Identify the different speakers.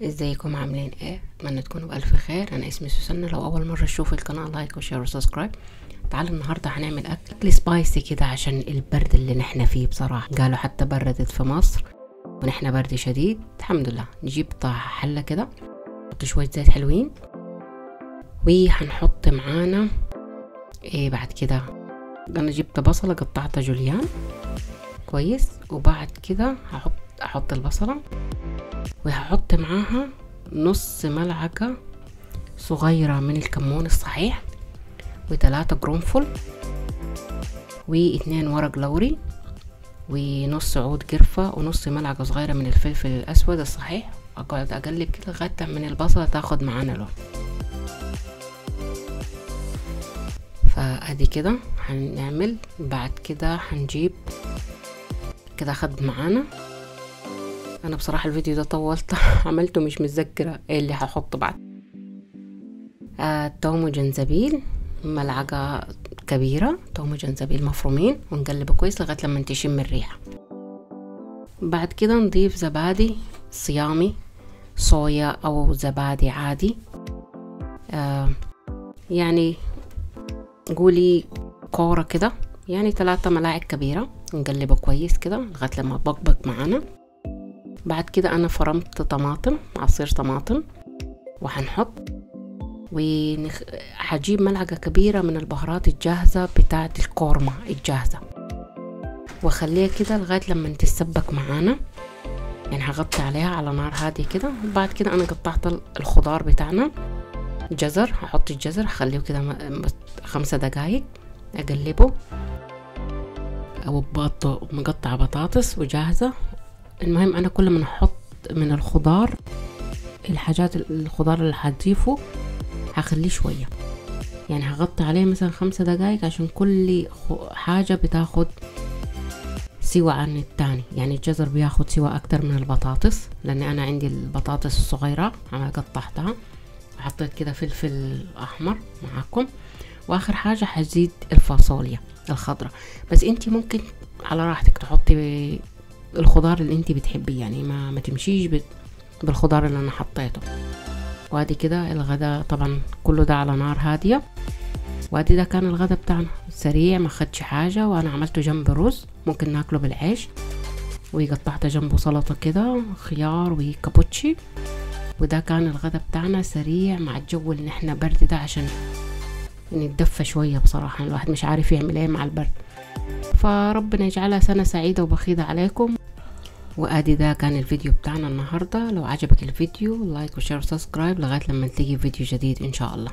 Speaker 1: ازيكم عاملين ايه؟ اتمنى تكونوا بالف خير. انا اسمي سوسنة. لو اول مرة تشوفوا القناة like و share و subscribe. تعالوا النهارده هنعمل اكل spicy كده عشان البرد اللي نحنا فيه. بصراحة قالوا حتى بردت في مصر ونحنا برد شديد. الحمد لله. نجيب حله كده، نحط شوية زيت حلوين، وهنحط معانا ايه بعد كده. انا جبت بصله قطعتها جوليان كويس، وبعد كده احط البصله، وهحط معاها نص ملعقة صغيرة من الكمون الصحيح، و3 قرنفل، و2 ورق لوري، ونص عود قرفة، ونص ملعقة صغيرة من الفلفل الأسود الصحيح. أقعد أقلب كده لغاية من البصلة تاخد معانا لون. فأدي كده هنعمل. بعد كده هنجيب كده خد معانا. انا بصراحة الفيديو ده طولت عملته مش متذكرة ايه اللي هحطه بعد. توم وجنزبيل، ملعقة كبيرة توم وجنزبيل مفرومين، ونقلبه كويس لغاية لما تشم الريحة. بعد كده نضيف زبادي صيامي، صويا او زبادي عادي، يعني قولي كورة كده، يعني 3 ملاعق كبيرة. نقلبه كويس كده لغاية لما بقبق معانا. بعد كده انا فرمت طماطم، عصير طماطم، وهنحط، وهجيب ملعقة كبيرة من البهارات الجاهزة بتاعة الكورما الجاهزة، واخليها كده لغاية لما تتسبك معانا. يعني هغطي عليها على نار هادية كده. وبعد كده انا قطعت الخضار بتاعنا، جزر، هحط الجزر، هخليه كده 5 دقايق اقلبه، او مقطع بطاطس وجاهزة. المهم انا كل ما نحط من الخضار الحاجات، الخضار اللي هضيفه هخليه شوية، يعني هغطي عليه مثلا 5 دقايق عشان كل حاجة بتاخد سوى عن التاني. يعني الجزر بياخد سوى اكتر من البطاطس، لان انا عندي البطاطس الصغيرة انا قطعتها. وحطيت كده فلفل احمر معاكم. واخر حاجة هزيد الفاصوليا الخضراء، بس انتي ممكن على راحتك تحطي الخضار اللي انتي بتحبيه، يعني ما تمشيش بالخضار اللي انا حطيته. وادي كده الغداء، طبعا كله ده على نار هادية. وادي ده كان الغداء بتاعنا سريع، ما خدش حاجة. وانا عملته جنب رز، ممكن ناكله بالعيش، وقطعت جنبه سلطة كده خيار وكابوتشي. وده كان الغداء بتاعنا سريع مع الجو اللي احنا برد ده، عشان نتدفى شوية. بصراحة الواحد مش عارف يعمل ايه مع البرد. فربنا يجعلها سنة سعيدة وبخيتة عليكم. وادي ده كان الفيديو بتاعنا النهاردة. لو عجبك الفيديو like و share و subscribe لغاية لما نلاقي فيديو جديد ان شاء الله.